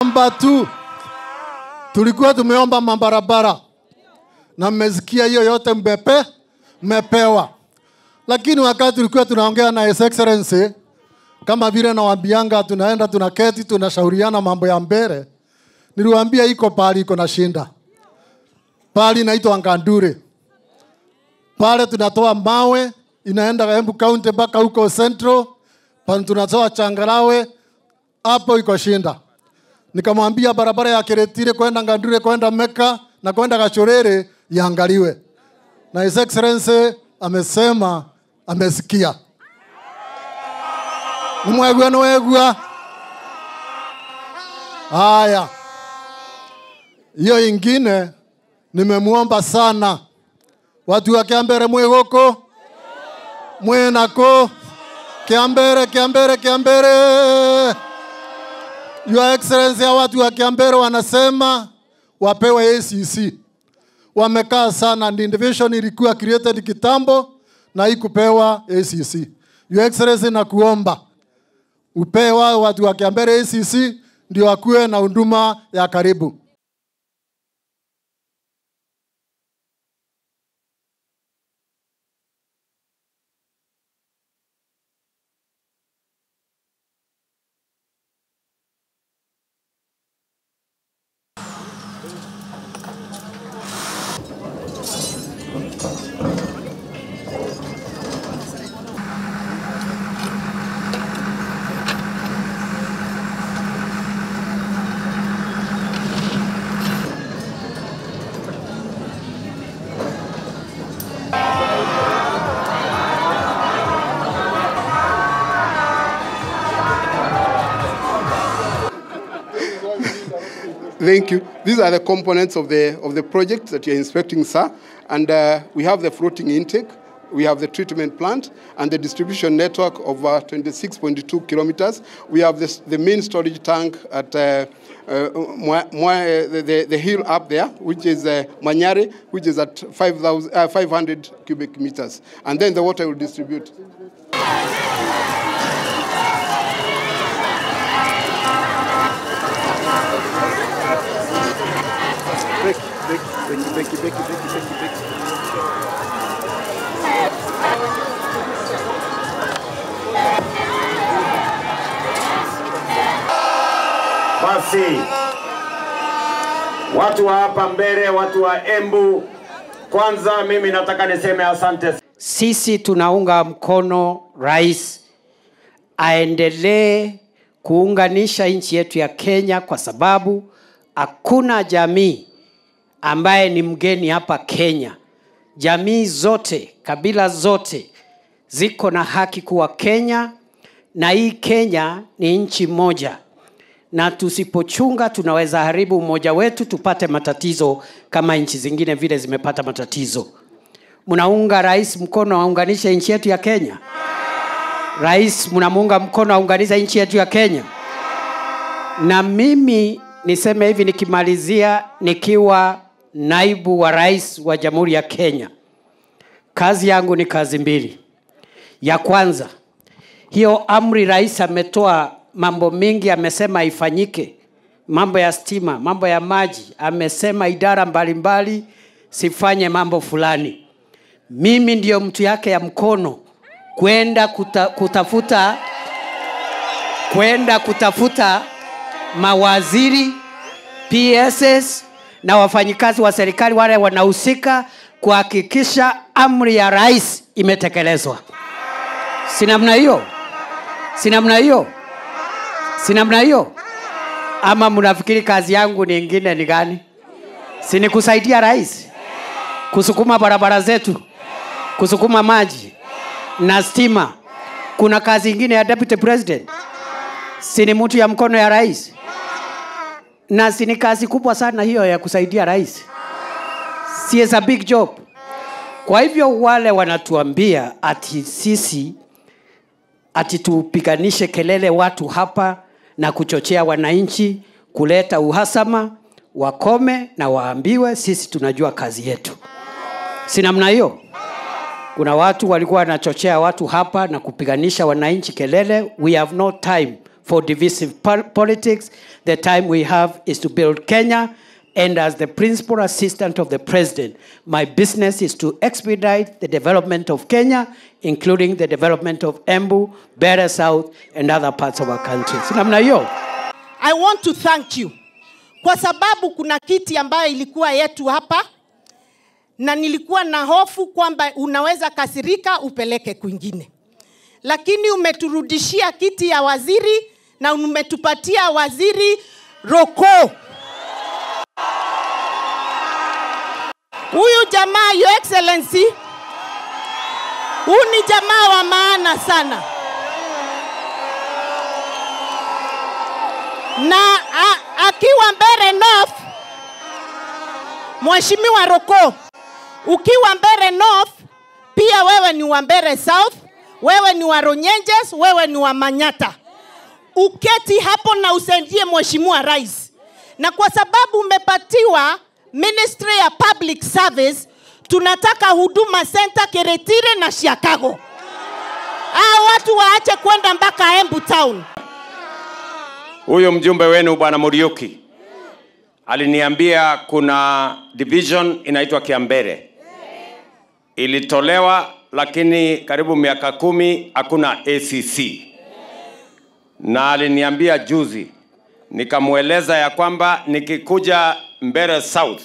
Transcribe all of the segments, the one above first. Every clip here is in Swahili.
Namba 2, tulikuwa tumeomba mabarabara na mmesikia hiyo yote mmepewa. Lakini wakati tulikuwa tunaongea na His Excellency, kama vile nawaambianga tunaenda tunaketi tunashauriana mambo ya mbele, niliwaambia iko pali iko na shinda. Pali inaitwa Ngandure. Pale tunatoa mawe inaenda Embu County mpaka huko Central, pale tunatoa changarawe, hapo iko shinda. Nikamwambia barabara ya Keretire kwenda Ngandure kwenda Meka na kwenda Gachorere iangaliwe. Na His Excellency amesema amesikia. Mwegwa no egwa. Haya. Hiyo ingine nimemuomba sana. Watu wa Kiambere mwegoko. Mwenako. Kiambere, Kiambere, Kiambere. Your Excellency, watu wa Kiambere wanasema wapewe ACC. Wamekaa sana, ndi division ilikuwa created kitambo na haikupewa ACC. Your Excellency, nakuomba upewa watu wa Kiambere ACC ndio wakuwe na huduma ya karibu. Thank you. These are the components of the project that you're inspecting, sir. And we have the floating intake, we have the treatment plant, and the distribution network of 26.2 kilometers. We have the main storage tank at the hill up there, which is Manyare, which is at 500 cubic meters. And then the water will distribute. Beki, beki, beki, beki, beki. Basi watu wa hapa mbele, watu wa Embu, kwanza mimi nataka niseme asante. Sisi tunaunga mkono rais aendelee kuunganisha nchi yetu ya Kenya, kwa sababu hakuna jamii ambaye ni mgeni hapa Kenya. Jamii zote, kabila zote ziko na haki kuwa Kenya, na hii Kenya ni nchi moja. Na tusipochunga tunaweza haribu umoja wetu, tupate matatizo kama nchi zingine vile zimepata matatizo. Mnaunga rais mkono aunganishe nchi yetu ya Kenya? Rais mnamuunga mkono aunganishe nchi yetu ya Kenya? Na mimi niseme hivi nikimalizia, nikiwa naibu wa rais wa Jamhuri ya Kenya, kazi yangu ni kazi mbili. Ya kwanza, hiyo amri rais ametoa mambo mingi, amesema ifanyike. Mambo ya stima, mambo ya maji, amesema idara mbalimbali sifanye mambo fulani. Mimi ndiyo mtu yake ya mkono kwenda kutafuta mawaziri, PSS na wafanyikazi wa serikali wale wanahusika kuhakikisha amri ya rais imetekelezwa. Si namna hiyo? Si namna hiyo? Si namna hiyo? Ama mnafikiri kazi yangu nyingine ni gani? Si ni kusaidia rais? Kusukuma barabara zetu, kusukuma maji na stima. Kuna kazi nyingine ya deputy president? Si ni mtu ya mkono ya rais? Na si ni kazi kubwa sana hiyo ya kusaidia rais? Si is a big job. Kwa hivyo wale wanatuambia ati sisi ati tupiganishe kelele watu hapa na kuchochea wananchi kuleta uhasama, wakome na waambiwe sisi tunajua kazi yetu. Si namna hiyo? Kuna watu walikuwa wanachochea watu hapa na kupiganisha wananchi kelele. We have no time for divisive politics. The time we have is to build Kenya. And as the principal assistant of the president, my business is to expedite the development of Kenya, including the development of Embu, Mbeere South, and other parts of our country. Si namna hiyo? I want to thank you. Kwa sababu kuna kiti ambayo ilikuwa yetu hapa, na nilikuwa na hofu kwamba unaweza kasirika upeleke kwingine. Lakini umeturudishia kiti ya waziri na umetupatia waziri Roko. Huyu jamaa, Your Excellency, huyu ni jamaa wa maana sana. Na akiwa Mbeere North, Mheshimiwa Roko, ukiwa Mbeere North, pia wewe ni wa Mbeere South, wewe ni wa Runyenjes, wewe ni wa Manyata. Uketi hapo na usaidie Mheshimiwa Rais. Na kwa sababu umepatiwa Ministry ya Public Service, tunataka Huduma Center Keretire na Chicago. Hao watu waache kwenda mpaka Embu Town. Huyo mjumbe wenu Bwana Muriuki aliniambia kuna division inaitwa Kiambere. Ilitolewa lakini karibu miaka 10 hakuna ACC. Na aliniambia juzi, nikamueleza ya kwamba nikikuja Mbeere South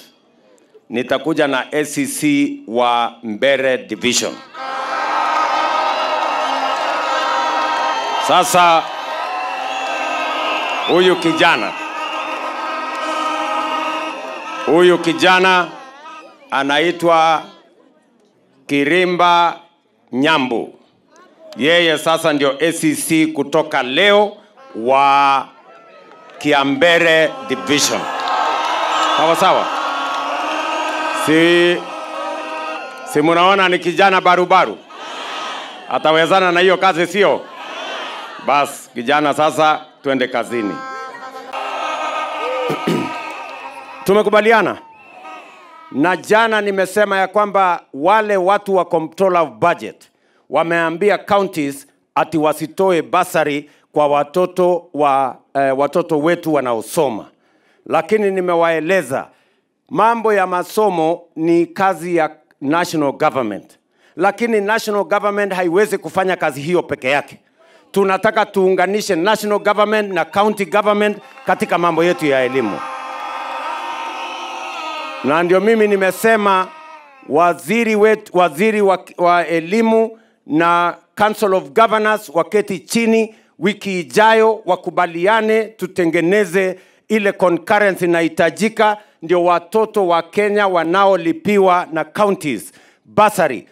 nitakuja na ACC wa Mbeere Division. Sasa huyu kijana anaitwa Kirimba Nyambu. Yeye sasa ndio ACC kutoka leo wa Kiambere Division. Sawa sawa. Si munaona ni kijana barubaru. Atawezana na hiyo kazi sio? Bas, kijana sasa tuende kazini. Tumekubaliana. Na jana nimesema ya kwamba wale watu wa Comptroller of Budget wameambia counties ati wasitoe basari kwa watoto wetu wanaosoma. Lakini nimewaeleza mambo ya masomo ni kazi ya national government. Lakini national government haiwezi kufanya kazi hiyo peke yake. Tunataka tuunganishe national government na county government katika mambo yetu ya elimu. Na ndio mimi nimesema waziri wa elimu na Council of Governors waketi chini wiki ijayo wakubaliane tutengeneze ile concurrence inahitajika ndio watoto wa Kenya wanaolipiwa na counties basari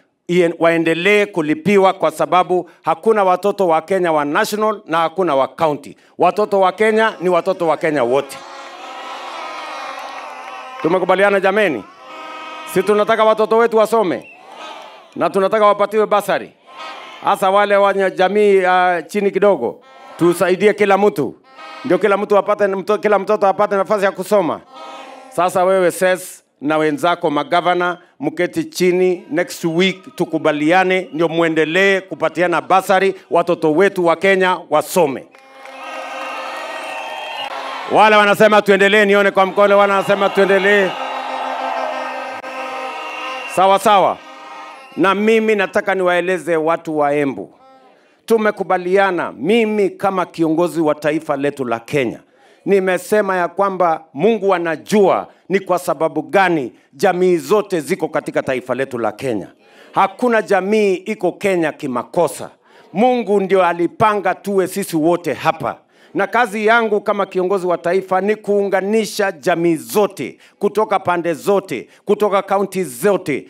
waendelee kulipiwa, kwa sababu hakuna watoto wa Kenya wa national na hakuna wa county. Watoto wa Kenya ni watoto wa Kenya wote. Tumekubaliana jameni? Si tunataka watoto wetu wasome na tunataka wapatiwe basari, hasa wale wa jamii chini kidogo. Tusaidie kila mtu, ndio kila mtu apate, kila mtoto apate nafasi ya kusoma. Sasa wewe SES na wenzako magavana mketi chini next week tukubaliane, ndio muendelee kupatiana basari watoto wetu wa Kenya wasome. Wale wanasema tuendelee, nione kwa mkono. Wale wanasema tuendelee. Sawa sawa. Na mimi nataka niwaeleze watu wa Embu. Tumekubaliana, mimi kama kiongozi wa taifa letu la Kenya, nimesema ya kwamba Mungu anajua ni kwa sababu gani jamii zote ziko katika taifa letu la Kenya. Hakuna jamii iko Kenya kimakosa. Mungu ndio alipanga tuwe sisi wote hapa. Na kazi yangu kama kiongozi wa taifa ni kuunganisha jamii zote, kutoka pande zote, kutoka kaunti zote.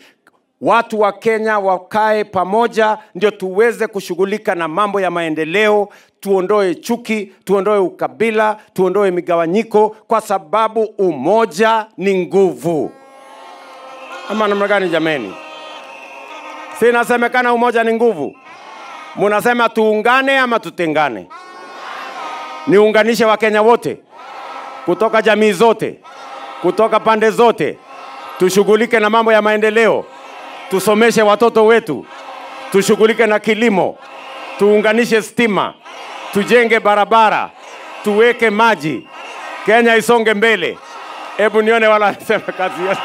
Watu wa Kenya wakae pamoja ndio tuweze kushughulika na mambo ya maendeleo, tuondoe chuki, tuondoe ukabila, tuondoe migawanyiko, kwa sababu umoja ni nguvu. Ama namna gani jameni? Si inasemekana umoja ni nguvu? Munasema tuungane ama tutengane? Niunganishe wa Kenya wote, kutoka jamii zote, kutoka pande zote, tushughulike na mambo ya maendeleo, tusomeshe watoto wetu, tushughulike na kilimo, tuunganishe stima, tujenge barabara, Tuweke maji. Kenya isonge mbele. Hebu nione wala wanasema kazi yote.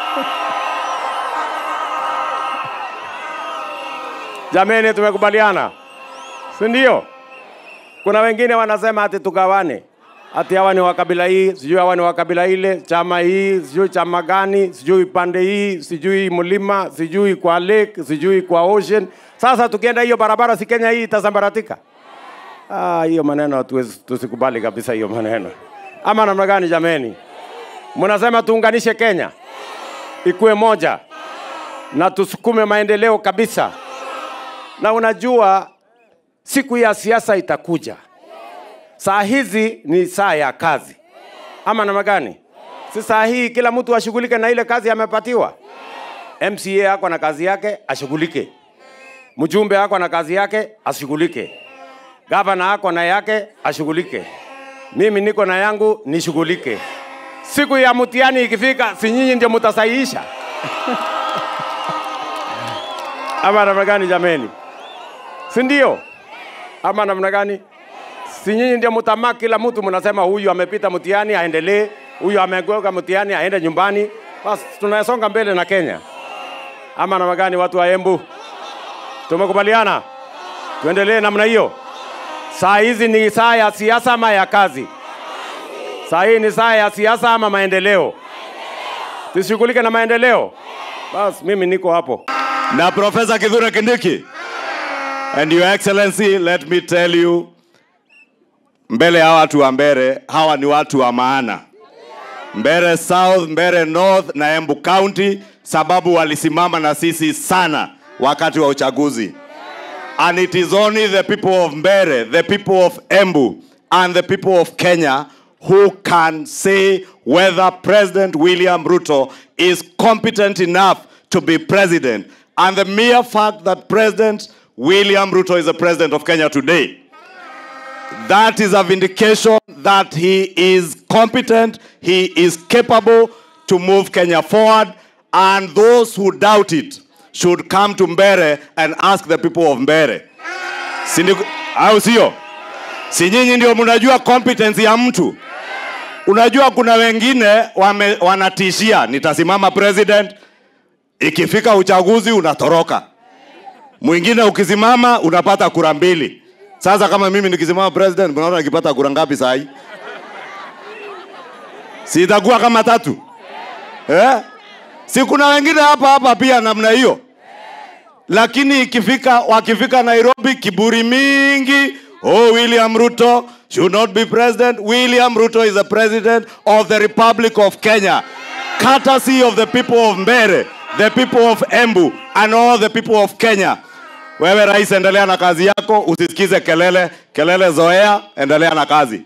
Jameni, tumekubaliana, si ndio? Kuna wengine wanasema ati tugawane, ati hawa ni wa kabila hii, sijui hawa ni wa kabila ile, chama hii, sijui chama gani, sijui pande hii, sijui mlima, sijui kwa lake, sijui kwa ocean. Sasa tukienda hiyo barabara, si Kenya hii itasambaratika? Ah, hiyo maneno hatuwezi, tusikubali kabisa hiyo maneno. Ama namna gani jameni? Mnasema tuunganishe Kenya ikuwe moja na tusukume maendeleo kabisa. Na unajua siku ya siasa itakuja. Saa hizi ni saa ya kazi. Ama namna gani? Si saa hii kila mtu ashughulike na ile kazi amepatiwa. MCA ako na kazi yake, ashughulike. Mjumbe ako na kazi yake, ashughulike. Gavana ako na yake, ashughulike. Mimi niko na yangu, nishughulike. Siku ya mtihani ikifika, si nyinyi ndio mtasahihisha? Ama namna gani jameni? Si ndio? Ama namna gani? Si nyinyi ndio mtamark kila mtu, mnasema huyu amepita mtihani aendelee, huyu ameanguka mtihani aende nyumbani. Bas tunasonga mbele na Kenya. Ama namna gani watu wa Embu? Tumekubaliana? Tuendelee namna hiyo. Saa hizi ni saa ya siasa ama ya kazi? Saa hii ni saa ya siasa ama maendeleo? Tushughulike na maendeleo. Bas mimi niko hapo. Na Professor Kithure Kindiki, and Your Excellency, let me tell you, mbele ya watu wa Mbeere, hawa ni watu wa maana. Mbeere South, Mbeere North na Embu County, sababu walisimama na sisi sana wakati wa uchaguzi. And it is only the people of Mbeere, the people of Embu, and the people of Kenya who can say whether President William Ruto is competent enough to be president. And the mere fact that President William Ruto is the president of Kenya today, that is a vindication that he is competent, he is capable to move Kenya forward, and those who doubt it should come to Mbeere and ask the people of Mbeere. Au sio? Si nyinyi ndio mnajua competence ya mtu? Unajua kuna wengine wanatishia, nitasimama president, ikifika uchaguzi unatoroka. Mwingine ukisimama unapata kura 2. Sasa kama mimi nikisimama president, mnaona nikipata kura ngapi saa hii? Si itakuwa kama 3? Eh? Si kuna wengine hapa hapa pia namna hiyo. Lakini wakifika Nairobi kiburi mingi, oh, William Ruto should not be president. William Ruto is the president of the Republic of Kenya. Courtesy of the people of Mbeere, the people of Embu, and all the people of Kenya. Wewe rais, endelea na kazi yako, usisikize kelele, kelele zoea, endelea na kazi.